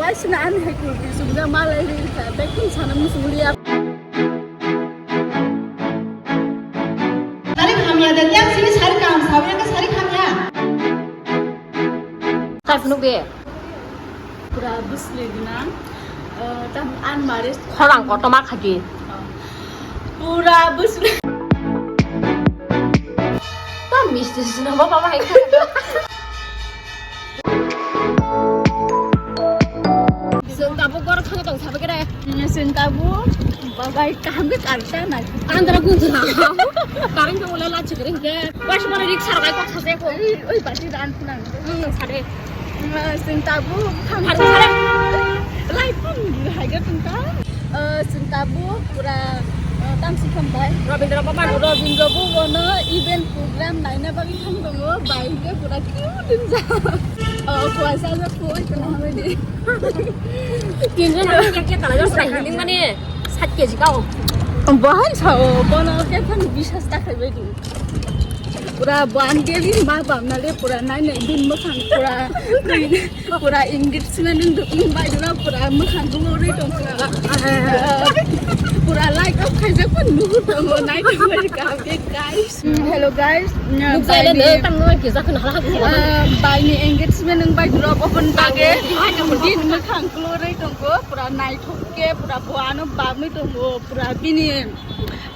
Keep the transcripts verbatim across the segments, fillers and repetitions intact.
Asina ani hai kurti sumjak malai ri kha, bekhun sana musung liya. Sari khamya de, yang sini sari kaham, sawi ke sari khamya. Sar phunuk de. Pura busli gwnang, eh, tam an maris. Khorang kotorma khaji. Pura busli. Tam misti sina baba hai. Chwng tabuk borok thangwi tong sabai khe de. Chwng tabuk babai kaham khe karsa nai. Andra gunjra. Karang khe wala la chikring khe. Wais mara rik sar bai kok khase ko. Oi, oi, bati dan phunang. Hmm, sare. Chwng tabuk thang. Sare, sare. Lai phung hai ga chwng ta. Eh, chwng tabuk pura, eh, tamsi khambai. Rabindra Bhaban. Rabindra Bhaban no event program naina bagwi thang tongo. Bai hwnkhe pura cute wngjak. Oh, kuaisa jak koi kana hamai di. Tinjon rok kya kya kala jak sai hiling mane sat K G kao. Bahai sao, bono khe thang bisas ta khai bai di. Pura bo ani khe bini ma bam na le pura nai nai bini mwkhang pura, pura engagement wng do, wng bai do na pura mwkhang dulo rwi tong pura. Pura like up khaijak pun nuhur tongo, nai tong bai kaham khe guys. Mm, hello guys. Mm, Nuk jai baini, le tang noi kisa khna hala. Ah, baini engagement wng bai do rok open bage. Bini mwkhang dulo rwi tongo, pura naithok khe, pura bo ano bamwi tongo, pura bini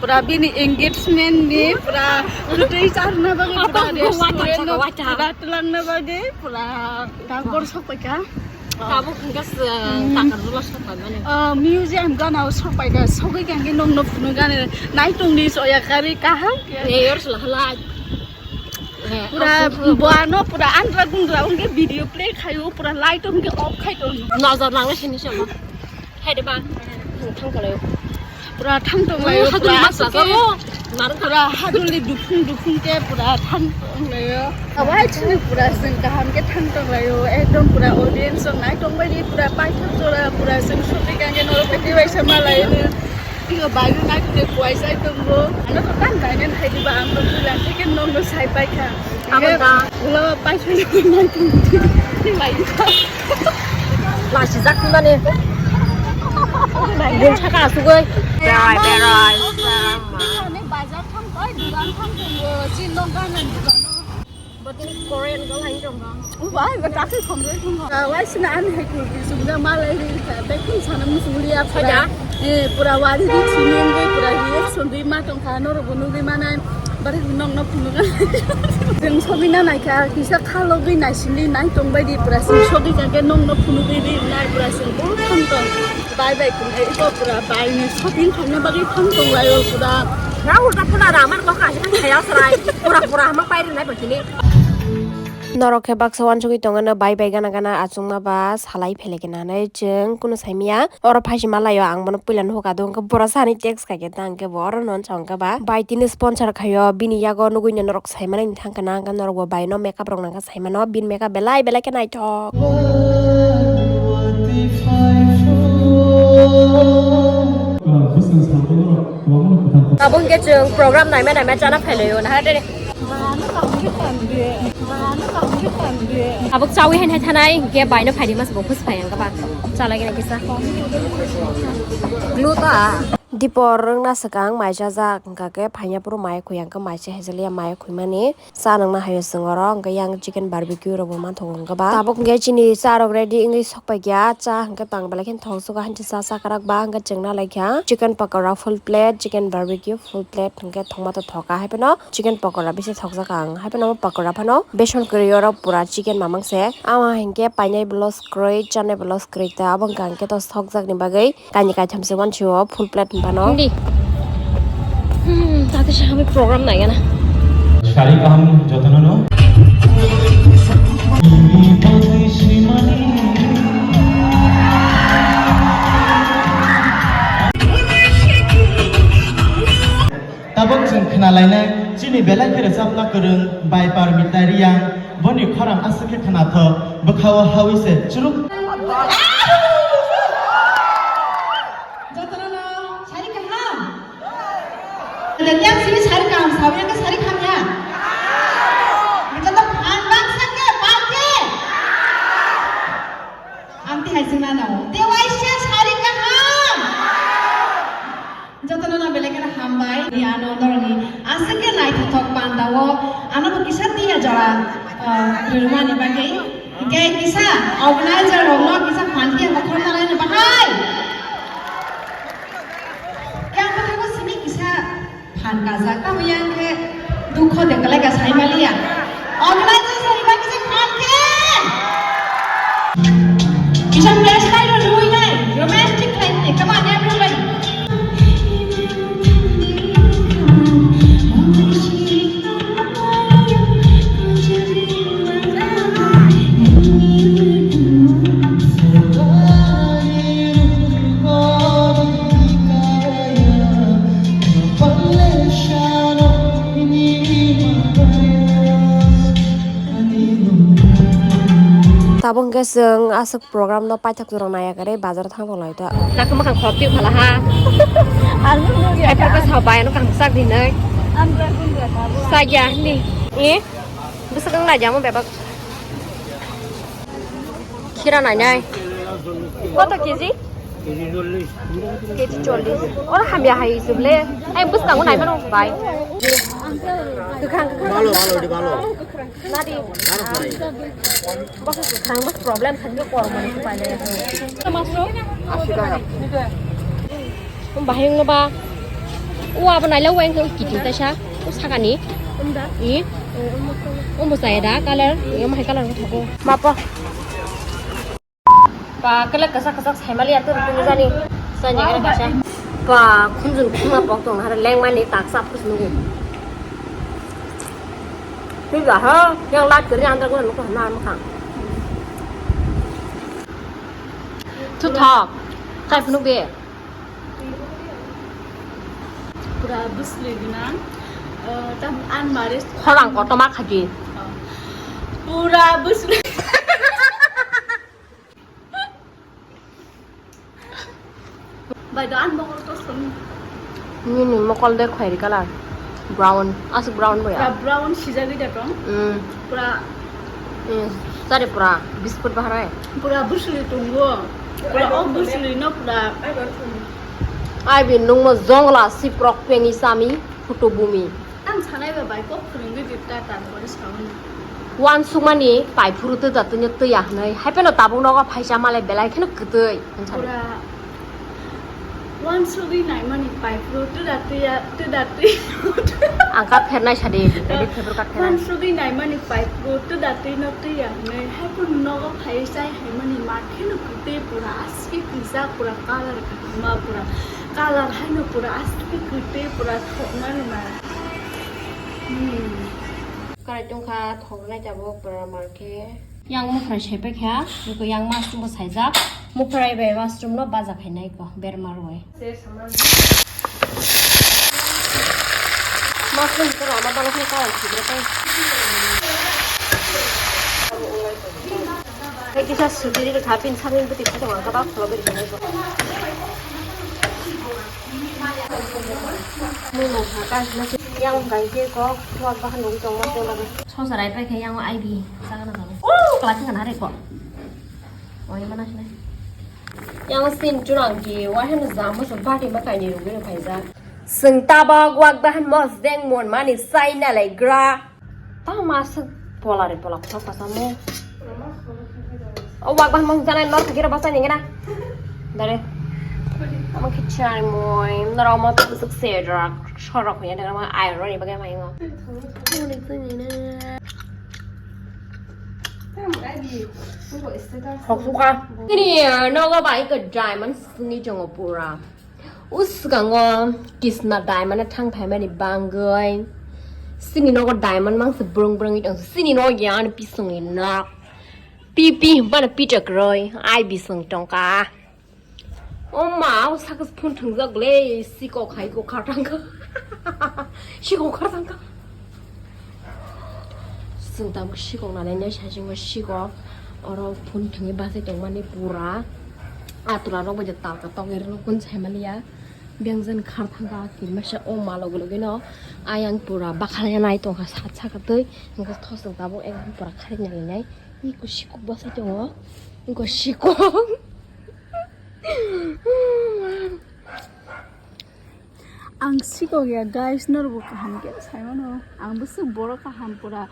Pura bini engagement ni pura kwtwi charwna bagwi pura restaurant o pura twlangna bagwi pura tabuk sok paikha. Tabuk hwnkhe se takar jula sok paimani. Ah, museum gana o sok paikha, sogwi khe hwnkhe nokno phunuk gana naitongni soya kari kaham. Pura bo ano pura andra gundra hwnkhe video play khaio, pura light hwnkhe off khai tongo. Nojor nangna sini se. Hai de ba, thang tong lai. Pura thang tong lai, pura aswk khe, pura hadulni dukhung dukhung khe pura thang tong lai. Awai chini pura chwng kaham khe thang tong lai, ekdom pura audience rok nai tong bai di, pura paithak jora, pura chwng sugwi kang khe norok bai twi bai se ma lai no. Twibo bai no nai tong khe kuai sai tongo. Ano to kan bai nai hai di ba, ang to pura theke nong no sai pai kha. Abo da. Ulo paithak nai tong twi bai. Lasi jak tungani. Bun saka asugoi. Berai, berai. Ani bazar thang koi, dugan thang tongo, chin dong gana dugan. Botini Korean ko lain tongo. Ubai, ba traffic khom roi thang. Wai sina ani hai kurti sumjak malai ri kha, bekhun sana musung liya pura. Saja. Eh, pura wari di sini ngi pura hi sundui ma tong kha, norok bo nugui manai. Bari nokno phunukna. Chwng sogwina naikha, kisa khalogwi naisingwi nai tongbai di pura chwng sogwi kha khe nokno phunugwi di nai pura chwng buru thang tong. Bai bai tong khe iko pura bai ni shopping khaina bagwi thang tong lai o pura. Na ulta pula ramar kok asik thaya sarai. Pura pura hama pairi nai bachini. Norok khe baksa wansugwi tongano bai bai gana gana achukma ba salai phele khe nanai chwng kunu saimaya. Oro phaisima laio ang bono puila nuhukha do hwnkhe bura sani text khaikhe ta hwnkhe bo oro no wngkha ba bai tini sponsor khaio bini yago nugui no norok saimani thangkha na hwnkhe norok bo bai no makeup rok nangkha saimano bini makeup belai belai khe naithok. Abo hwnkhe chwng program naima naima chana phailaio naha tei. Tabuk chawi hain hai thanai, hingke baino phaidi mas bo phus phai ang kaba. Chalai gina kisa. Glue ta. Dipor wngna swkang mai chajak, hingka khe phaina phuru mai khoi ang khe mai se hejaliya mai khoimani. Cha nangna hayo chwng oro, hingke yang chicken barbecue rok bo manthogo hingke ba. Tabuk hingke chini cha rok ready wngwi sok paikha, cha hingke tang belai kheno thok sugo, hanchi cha chakrak ba hingke chwngna laikha. Chicken pakora full plate, chicken barbecue full plate hingke thokma to thoka hai phano. Chicken pakora bisi thokjak ang. Hai phano pakora phano beson kwrwi oro pura chicken mamang se. Ama hinkhe painai bwlos kwrwi, chanai bwlos kwrwi ta. Abo wngkha hinkhe to thokjak ni bagwi kainwi kaitham se wansio full plate hinphano. Hindi. Hmm, tate sa kami program nai gana. Sari kaham jotono no. Tabuk chwng khna lainai chini belai khe rwchapna kwrwng bai Parmita Reang, boni khorang aswk khe khnathok, bwkhao hawi se churuk. Jotono no sari kaham. Yang sini sari kaham, sawi yang sari kaham ya. Joto phan bak sak ke, pal ke. Amti hai sing nano. Rwmani bagwi, hingke kisa organizer rokno kisa phan khe bokhorna laino bahai. Yang khe simi kisa phan kajak, tamo yang khe dukho de kalai ka sai maliya. Organizer rokni bagwi kisa phan khe. Kisa flashlight rok rwui nai, romantic khlai ni, come on everybody. Tabuk hwnkhe chwng aswk program no paithak jora naiya kwrwi bazar thang tong lai ta. Nakhe mwkhang khorok twi phala ha. Ang nungya. Hai phai ka sa bai ano kaham sak di nai. Ang bra bung bra ta bo. Sa ya ni. E. Bwswk wng lai jamo bebak. Khira nai nai. Koto keji? Keji chollish. Oro hamya hai se bole. Ai bwskango nai mano bai. Kwkhwrang kwkhwrang. Balo, balo, di balo. Nadi. Baro khlai. Bokhe kwkhwrang mas problem thangwi kor mani khe pailai. Mushroom? Asi taka. Bahai wngno ba. O abo nailai o wngkhe kiting kaisa. O sakani. Umda? I? Eh, umda. Umbo chaya da color. Yo mahai color wngkha ko. Mapo. Ba, kelek kwchak kwchak saimali ya, turu turu jani. Sani kelek kaisa. Ba, khunjun khunma pok tong hare lengmani taksa phus nugu. Twi ba ha, yang lat kiri andra guna nuku na mukhang. Thu thok. Kai phunuk de. Pura bwsli gwnang. Eh, tam an maris. Khorang kotorma khaji. Pura bwsli. Bai do an mokol kosom. Nini mokol de khwri color. Brown. Aswk brown boya. Pura brown sijagwi da tong. Mm. Pura. Mm. Sari pura biscuit baharai. Pura bwsli tongo. Pura o bwsli no pura. Ai bi nungmo jongla si prok pengwi sami photo bumi. Ang sanai ba bai kok phwrwngwi di ta tarpore sauni. Wansukmani pai phuru twi da twino twiya hwnwi. Hai pheno tabuk nogo phaisa malai belai kheno kwtwi. Pura wansugwi naimani pai phuru twi da twiya, twi da twi. Ang card phernai sadi, debit phebor card phernai. Wansugwi naimani pai phuru twi da twino twiya hwnwi. Hai phuru nogo phai chai haimani mat kheno kwtwi pura aski kisa pura color kwtwma pura. Color haino pura aswk kwtwi pura thokma rwma. Hmm. Karai tongkha thoknai tabuk pura markhe. Yang mukhrai sai paikha, nukho yang mushroom bo saijak. Mukhrai bai mushroom no baja khainai ko berma rwui. Mushroom ko rama bala khai karai khibra tai. Hai kisa sudi ri kha pin samin bwtwi kha tong ang kha ba kholo beri kha. Mui mung kha ka na se yang kai ke ko tuak ba han nung tong ma tong ba. Sosa rai pai khe yang I B sa na ka. Oh, kala thang na re ko. Oi mana sine. Yang sin churang ki wa han za mo so party ma kai ni ru ru khai za. Sing ta ba guak ba han mo zeng mon mani sai na le gra. Tamo aswk pola re pola khok kasamo. O wak ban mong janai nor kira basa nyengena. Dare. Amo khichari moi. Nora mo tu suk se dra. Shorok ya dara ma ai ro ni bagai mai ngo. Hok suka. Ini nogo bai ke diamond sini jongo pura. O swkango Kisna diamond thang phaimani bangwi. Sini nogo diamond mangsa brung brungwi tong. Sini nogo yang ani bisingni nok. Pi pi bana pita kroi. Ai bising tongka. O ma, o sakis phun thwngjak le. Sikok hai ko khatangka. Sikok khatangka. Chwng tabuk sikok nalainai saichung sikok. Oro phun thwngwi bachai tongmani pura. Atwla rok bai talka tokni rwkun saimaliya. Bengjan khar thangka kiri masa o ma logi logi no. Ayang pura bakhalai nai tongkha sat saka twi. Hwnkhe thosong tabuk ekdom pura kharwi nalainai. Iko sikok bachai tongo. Iko sikok. Ang sikok ya guys, norokbo kaham khe saimano. Ang bwswk borok kaham pura.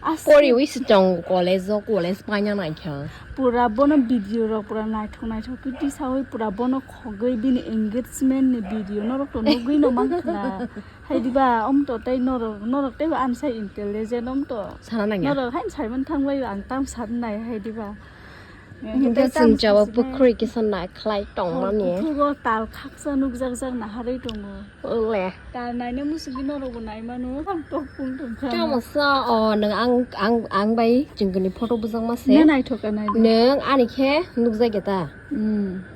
Poriwi se tongo college o, college paina naikha. Pura bono video rok pura naithok naithok khe tisawi pura bono khogwi bini engagement ni video norok to nugwi no mankha. Haidiba omto tei norok, norok tei bo ani sai intelligent omto. Sana nangya. Norok haino saiman thanglai ang tam sanai haidiba. Hingke chwng chawa pukhuri kisa naikhlai tongmani. Pukhuri o tal khaksa nukjakjak naharwi tongo. Wng le. Tal naina muchungwi norokbo naimano. Ang tok pung tongkha. Tamo sa o nwng ang, ang, ang bai chwngkini photo bwjakma se. Na naithok ka nai. Nwng ani khe nukjakya ta? Hmm.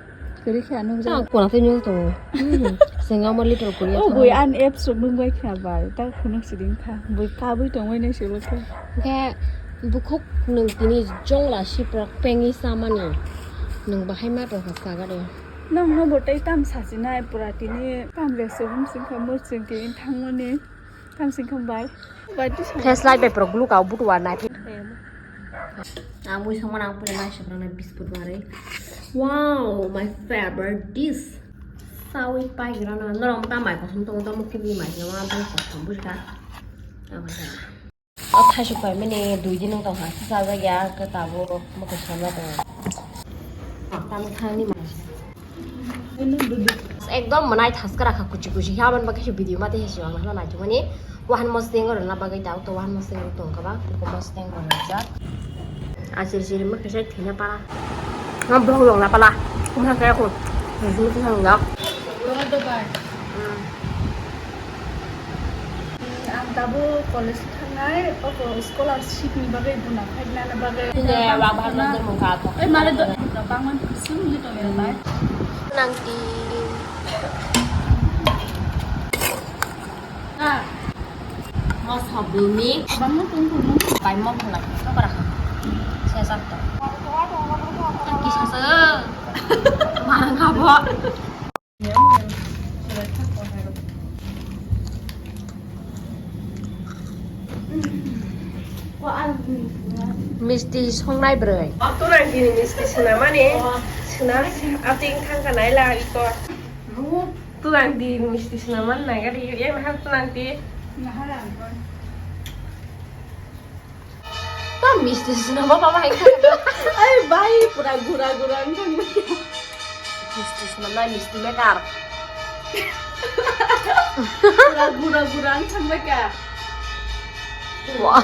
Kwrwi khe ang nukjak. Chwng kona tei nukjak tongo. Hmm. Chwng amo little kwrwi. O bui ang apps rok nukbai kha bai. Ta phunuk siding kha. Bui kabui tongbai nai se bo khe. Khe bukhuk nwng tini jongla siprak pengwi chamani nwng bahai ma tongkha sagari. Nokno bo tei tam sachinai pura tini tam restaurant singkha mwchwng tini thangmani tam singkha bai. Bai twi song. Flashlight bai pura glue ka butua nai. Em. Ang mui songma nang pura nai siprak nai biscuit barwi. Wow, my favorite dish. Sawi pai grana norok ta mai kosom tongo tamo khe bi mai khe ma bai kosom bujka. Abo khe. O thaisuk paimani dui din wng tongkha, chajakya khe tabuk mwkhwsama tongo. Tamo thani ma. Ekdom mwnai thaskara kha kuchi kuchi khe aboni bagwi khe video ma tei se ang naithokmani wahan mosdeng rwna bagwi tabuk to wahan mosdeng rok tongkha ba mosdeng rok rijak. Achiri chiri mwkhwsa thwina para. Nga vlog rok na pala. Kumha kaya ko. Rajini kisa nungga. Ang tabuk college thangnai, oko scholarship ni bagwi buna khainani bagwi. Tine wa bhar na mung kha to. Ei mare do bangman kusum ni to ya bai. Nang ti. Ah. Mo sabuni. Bangma tong tong. Bai mo khna. Ko para kha. Sesat to. Ki sasa. Marang kha bo. Misti songnai bwrwi. Tura gini misti swnamani. Swnam ating thangka naila iko. Tulang di misti sinaman nang gari yang mahal tulang di. Ta misti sinama baba hai kha. Ai bai pura gura gura ang thang. Misti sinama misti maker. Pura gura gura ang thang ka. Wah.